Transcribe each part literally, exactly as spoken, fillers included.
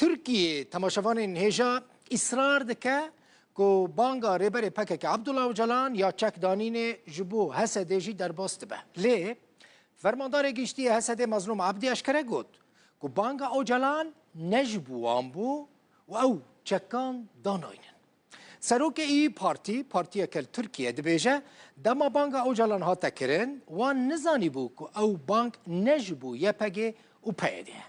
Tirkiye temaşevanên hêja îsrar dike ku banga rêberê P K K Abdullah Ocalan ya çekdanînê ji bo H S D'ê jî derbas dibe. Lê fermandarê giştî yê H S D'ê Mazlûm Abdî eşkere got ku banga Ocalan ne ji bo wan bû û ew çekan danaynin. Serokê İYİ Partî, partiyeke li Tirkiye, dibêje, dema banga Ocalan hate kirin, wan nizanîbû ku ew bang ne ji bo Y P G û P Y D ye.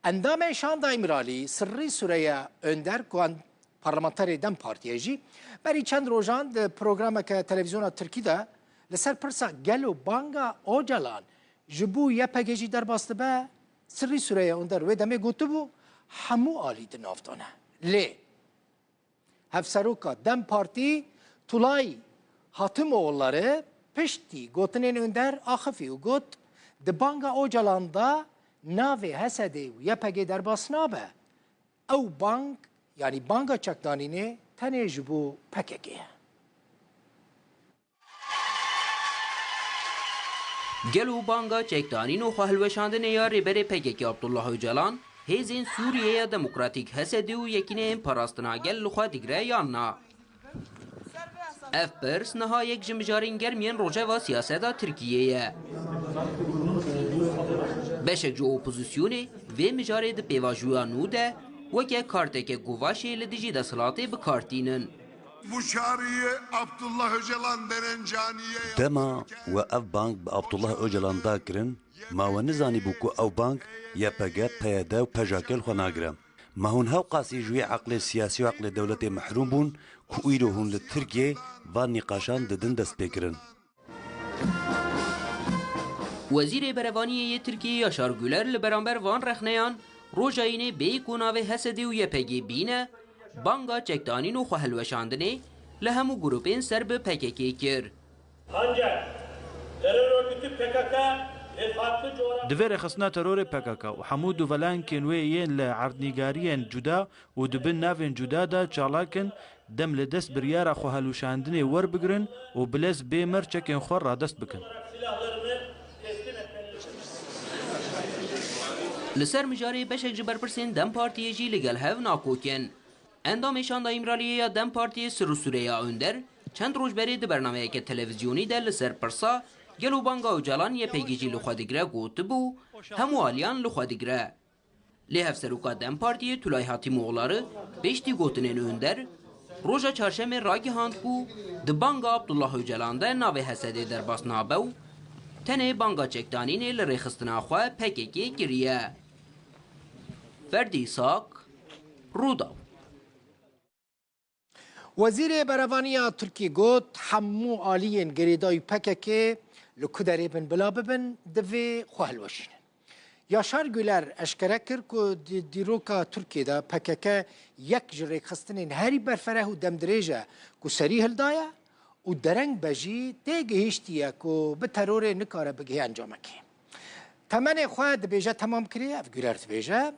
Endamê Şanda Îmralî, Sirrî Sureya Önder, ku an-, parlamenterê DEM Partiyê jî, berî çend rojan di programeke televîzyona Tirkî de li ser pirsa gelo banga Ocalan ji bo Y P G jî derbas dibe, Sirrî Sureya Önder wê demê gotibû, hemû alî di nav de ne. Lê Hevseroka DEM Partî Tulay Hatimoğulları piştî gotinên Önder axifî û got, di banga Ocalan de navê H S D û Y P G derbas nabe. Ew bang, yanî banga çekdanînê tenê ji bo P K K ye. Gelo banga çekdanîn û xwehilweşandinê ya rêberê P K K Abdullah Ocalan, hêzên Sûriyeya Demokratîk H S D û Yekîneyên Parastina Gel li xwe digire yan na? Ev pirs niha yek ji mijarên germ yên rojeva siyaseta Tirkiyê ye. Beşek ji opozisyonê vê mijarê di pêvajoya nû de weke karteke guvaşê li dijî desthilatê bi kar tînin. Bu çağrıyı Abdullah Öcalan derencaniye Dema we ev bang bi Abdullah Ocalan da kirin, ma we nizanîbû ku ew bang Y P G, P Y D û P J K li xwe nagire. Ma hûn hewqasî ji wî eqlê siyasî û eqlê dewletê mehrûm bûn ku îro hûn li Tirkiyê van nîqaşan didin destpêkirin. Wezîrê Berevaniyê yê Tirkiyê Yaşar Güler li beramber van rexneyan roja Înê bêyî ku navê H S D û Y P G bîne, banga çekdanîn û xwehilweşandinê li hemû grûpên ser bi P K K kir. Ancak terör örgütü P K K ve farklı coğrafya Divê rêxistina terorê P K K û hemû dûvelankên wê yên li erdnîgariyên cuda û di bin navên cuda de çalak in, dem li dest biryara xwehilweşandinê werbigirin û bi lez bê mer çekên xwe radest bikin. Li ser mijarê beşek ji berpirsên DEM Partiyê jî li gel hev nakokin. Endamê Şanda Îmraliyê ya DEM Partiyê Sirrû Sureya Önder çend roj berê di bernameyeke televîzyonî de li ser pirsa gelo banga Ocalan Y P G jî li xwe digire gotibû, hemû aliyan li xwe digire. Lê Hevseroka DEM Partiyê Tulay Hatimoğulları piştî gotinên Önder, roja çarşemê ragihand ku di banga Abdullah Ocalan de navê H S D derbas nabe û tenê banga çekdanînê li rêxistina xwe P K K kiriye. Ferdî Îshak, Rûdaw. Wezîrê Berevaniya Tirkî got, hemû aliyên girêdayî P K K li ku derê bin bila bibin, divê xwe hilweşînin. Yaşar Güler eşkere kir ku di dîroka Tirkiyê de P K K yek ji rêkxistinên herî berfereh û demdirêj e ku serî hildaye û dereng be jî tê gihiştiye ku bi terorê nikare bigihê encamekê. Temenê xwe dibêje temam kiriye, ev Güler dibêje.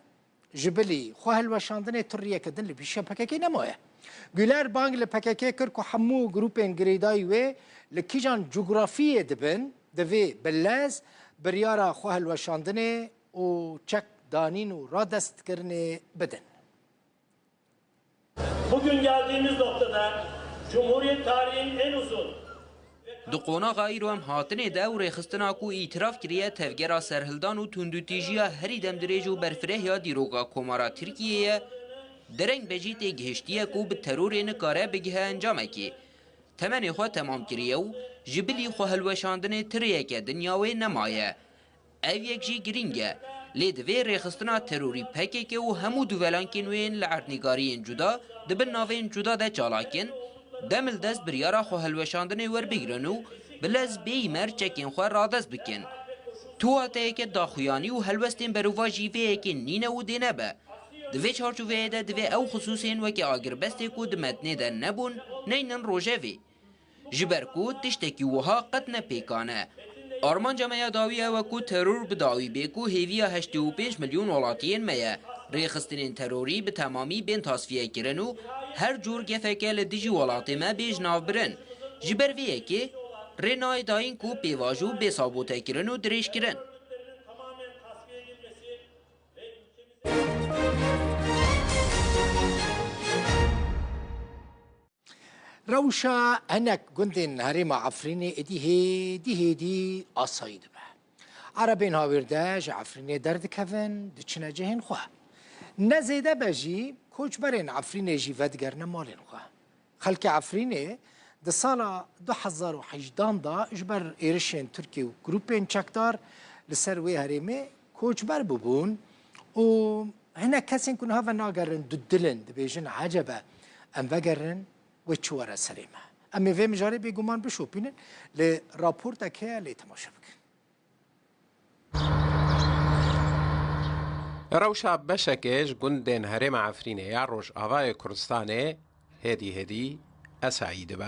Ji bilî xwe hilweşandinê tu riyeke din li pêşiya P K K nemaye. Güler bang li P K K kir ku hemû grûpên girêdayî wê li kîjan cografiyê dibin, divê bi lez biryara xwe hilweşandinê û çek danîn û radestkirinê bidin. Bugün geldiğimiz noktada Cumhuriyet tarihinin en uzun Di qonaxa îro em hatinê de û rêxistina ku îtiraf kiriye tevgera serhildan û tundûtîjiya herî demdirêj û berfireh ya dîroka Komara Tirkiyê ye, dereng be jî tê gihiştiye ku bi terorê nikare bigihe encamekê. Temenê xwe temam kiriye û ji bilî xwe hilweşandinê ti rêyeke dinya wê nemaye. Ev yek jî girîng e, lê divê rêxistina terorî P K K û hemû dûvelankên wê yên li erdnîgariyên cuda di bin navên cuda de çalak in, dem li dest biryara xwe hilweşandinê werbigirin û bi lez bêyî mer çekên xwe radest bikin. Tu wateyeke daxuyanî û helwestên berovajî vê yekê nîne û dê nebe. Di vê çarçoveyê de divê ew xisûsên weke agirbestê ku di metnê de nebûn, neynin rojevê. Ji ber ku tiştekî wiha qet ne pêkan e. Armanca me ya dawî ew e ku teror bi dawî bê ku hêviya heştê û pênc milyon welatiyên me ye. Rêxistinên terorî bi temamî bên tasfiyekirin û her cor gefeke li dijî welatê me bê jinavbirin. Ji ber vê yekê rê nayê dayîn ku pêvajo bê sabotekirin û dirêjkirin. Tamamen tasfiye edilmesi ve ülkemiz Rewşa hinek gundên herêma Efrînê êdî hêdî hêdî asayî dibe. Erebên hawîrde ji Efrînê derdikevin, diçine cihên xwe. Ne zêde be jî, koçberên Efrînê jî vedigerine malên xwe. Xelkê Efrînê di sala du hezar û hejdan de ji ber êrişên Tirkiyê û grûpên çekdar li ser wê herêmê koçber bûbûn û hinek kesên ku niha venagerin dudilin, dibêjin, ecebe em vegerin, wê çi were serê me. Em ê vê mijarê bêguman bişopînin, lê raportek heye, lê temaşe bikin. Rewşa beşekê ji gundên herêma Efrînê ya Rojavayê Kurdistanê hêdî hêdî esayî dibe.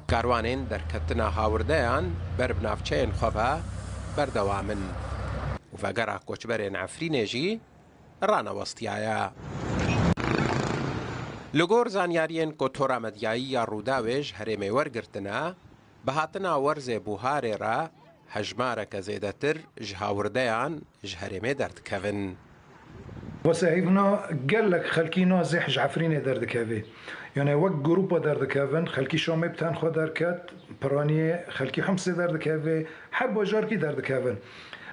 Karwanên derketina hawirdeyan ber bi navçeyên xwe ve berdewam in û vegera koçberên Efrînê jî ranewestiyaye. Li gor zanyariyên ku Tora Medyayî ya Rûdawê ji herêmê wergirtine, bi hatina werzê buharê re hejmareke zêdetir ji hawirdeyan ji herêmê derdikevin. Wese hêvina gelek xelkî nazih ji Efrînê derdikeve. Yani wek grûpa derdikevin, xelkî Şamê bi tenxwe derket, piraniyê xelkî Humsê derdikeve, her bajarkî derdikevin.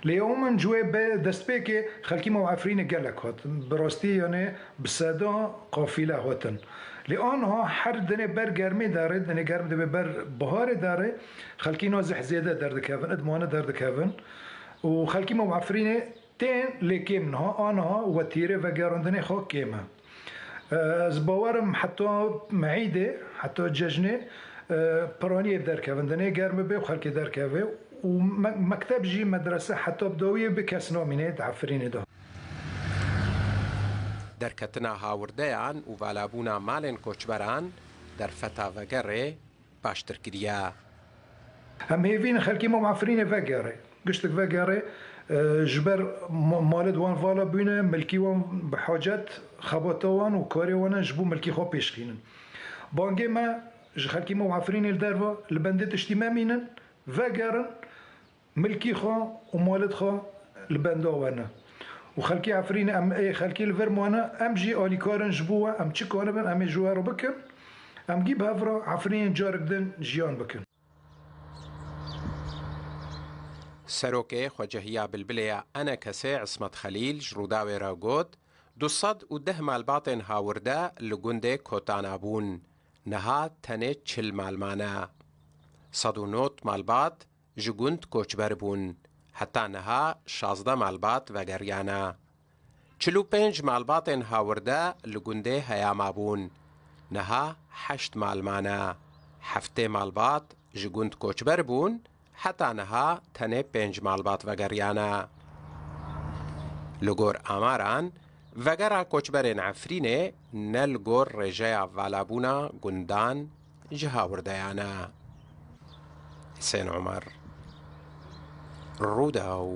Lê ew min ji wê be destpêkê xelkî me û Efrînê gelek hat. Bi rastî yani bi seda qafîle hatin. Lê aniha her dinê ber germê derê, dinê germ dibe ber biharê derê, xelkî nazih zêde derdikevin, idmane derdikevin. Û xelkî me û Efrînê tên lê kêm niha, aniha wetîrê vegerandinê xwe kêm e. Ez bawerim heta meîdê, heta cejnê, e, piraniyê derkevin, dinê germ bibe û xelkê derkeve û me-, mekteb jî, medrese heta bi dawiyê bi kes namîne di Efrînê de. Derketina hawirdeyan û valabûna malên koçberan derfeta vegerê baştir kiriye. Em hêvîn xelkî me Efrînê vegere. Giştik vegere, e, ji ber ma-, malê di wan vala bûne, milkî wan bi hacet, xebata wan û karê wan e ji bo milkî xwe pêşxînin. Bangê me ji xelkî me Efrînê li derve, li bendê tiştî memînin, vegerin, milkî xwe û malêt xwe li benda we ne. Û xelkê Efrînê em ê xelkê li vir mane, em jî alîkar in ji bo we, em çi karibin, em ê ji we re bikin. Em gî bi hev re Efrînê carek din jiyan bikin. Serokê Xwecehiya Bilbilê ya ENKSê Ismet Xelîl ji Rûdawê re got, du sed û deh malbatên hawirde li gundê Kotana bûn. Niha tenê çil mal mane. Sed û nod malbat ji gund koçber bûn. Heta niha şazdeh malbat vegeriyane. Çil û pênc malbatên hawirde li gundê Heyama bûn. Niha heşt mal mane. Heftê malbat ji gund koçber bûn, heta niha tenê pênc malbat vegeriyane. Li gor amaran, vegera koçberên Efrînê ne li gor rêjeya valabûna gundan ji hawirdeyan e. Husên Omer, Rûdaw.